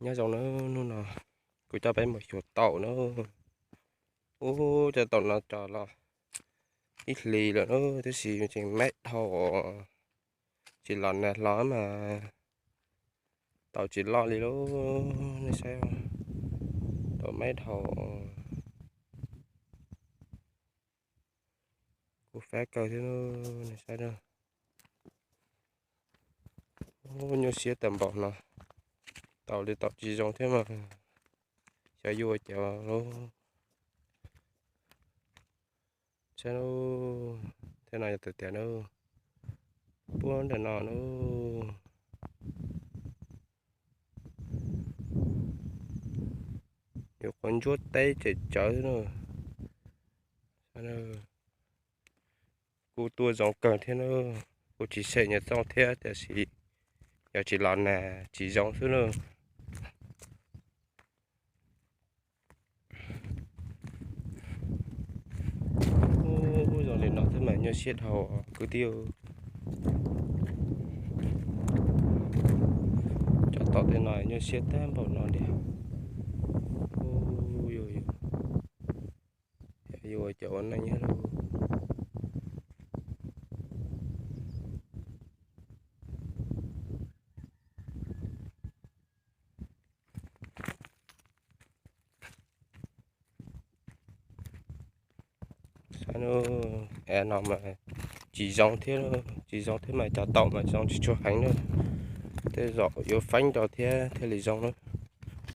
Nyob zoo nawb, hnub no kuv coj peb mus xyuas taum nawb. Ub, cov taum no cov los ib hlis lawm nawb, tab sis tseem maib dhau, tsis los nag hlo mas taum tsis loj li lauj. Nej saib, taum maib dhau, kuj fab kawg thiab, nej saib na. Ub, nyuaj siab tag npaum no, taum li taum tsis zoo thiab mas xyov yuav ua cas lauj. Saib, thiab no yog tias tias na, puag nram no na, yuav quav ntsuab teb tsem tsawv na. Kuj tuaj zoo kawg thiab na, kuj tsis xeem nyias txooj thiab, tiam sis yog tsis los nag tsis zoo xwb na. Ub, zoo li no thiab mas nyuaj siab dhau kwv tij. Cov taum tej no nyuaj siab tag npaum no li. Ub, yuav ua cas ua neej thiab lauj. Saib no, no mas tsis zoo thiab, tsis zoo thiab mas cov taum mas zoo tsis tshua heev na. Tej zaum yuav feeb rau thiab thiaj li zoo na.